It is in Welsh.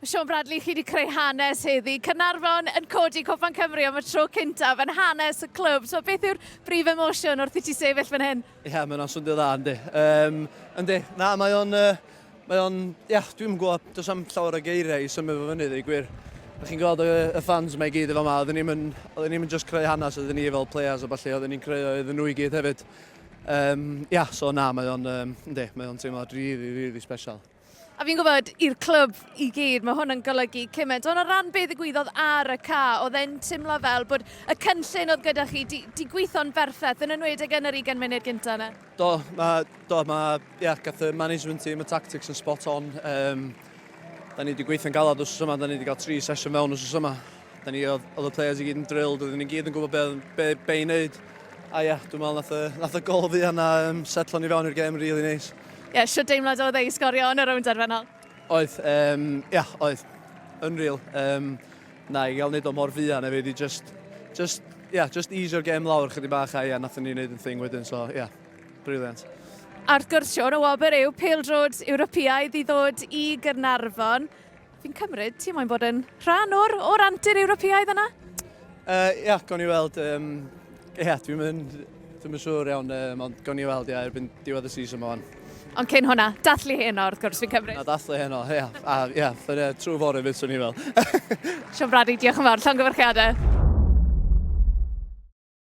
Sean Bradley, chi wedi creu hanes heddi. Caernarfon yn codi Cwpan Cymru am y tro cyntaf yn hanes y clwb. So beth yw'r brif emosiwn wrth i ti sefyll fan hyn? Ie, yeah, mae'n swnio dda, yndi. Um, yndi, na, mae o'n... Uh, mae o'n, ia, yeah, dwi'n gwybod, does am llawer o geiriau i symud fo fyny, dweud gwir. Da chi'n gweld y, y fans mae i gyd efo yma, oedden ni'n oedden ni'n just creu hanes, oedden ni fel players o falle, oedden ni'n creu o iddyn nhw i gyd hefyd. Um, ia, so na, mae o'n, um, yndi, mae o'n teimlad really, really special. A fi'n gwybod i'r clwb i gyd, mae hwn yn golygu cymaint. Ond o ran beth ddigwyddodd ar y ca, oedd e'n teimlo fel bod y cynllun oedd gyda chi di, di gweithio'n berffaith, yn enwedig yn yr 20 munud gyntaf yna. Do, mae, do, mae, ia, gath y management team, y tactics yn spot on. Um, da ni wedi gweithio'n galad wrth yma, da ni wedi cael tri sesiwn mewn wrth yma. Da ni, oedd, oedd y players i gyd yn drilled, oedden ni gyd yn gwybod be, be, be i wneud. A ia, dwi'n meddwl nath y, nath y gol fi yna um, setlo ni fewn i'r gêm really nice. Ie, yeah, shwt deimlad oedd e i sgorio yn y rownd derfynol? Oedd, um, ia, oedd. Unreal. Um, na, i gael neud o mor fuan hefyd, i just, just, yeah, just easio'r gêm lawr chydig bach a ia, nathon ni wneud yn thing wedyn, so ia, yeah, brilliant. A wrth gwrs, Siôn, y wobr yw pêl-droed Ewropeaidd i ddod i Gaernarfon. Fi'n cymryd, ti moyn bod yn rhan o'r, or antur Ewropeaidd yna? Yy, ia, gawn ni weld. Um, ia, dwi'n mynd, dwi'n mynd siŵr iawn, um, ond gawn ni weld, ia, erbyn diwedd y season yma. Ond cyn hwnna, dathlu heno, wrth gwrs, fi'n cymryd. Na, dathlu heno, ia. A, ia, trwy fory fyd, swn i fel. Sean Bradley, diolch yn fawr. Llongyfarchiadau.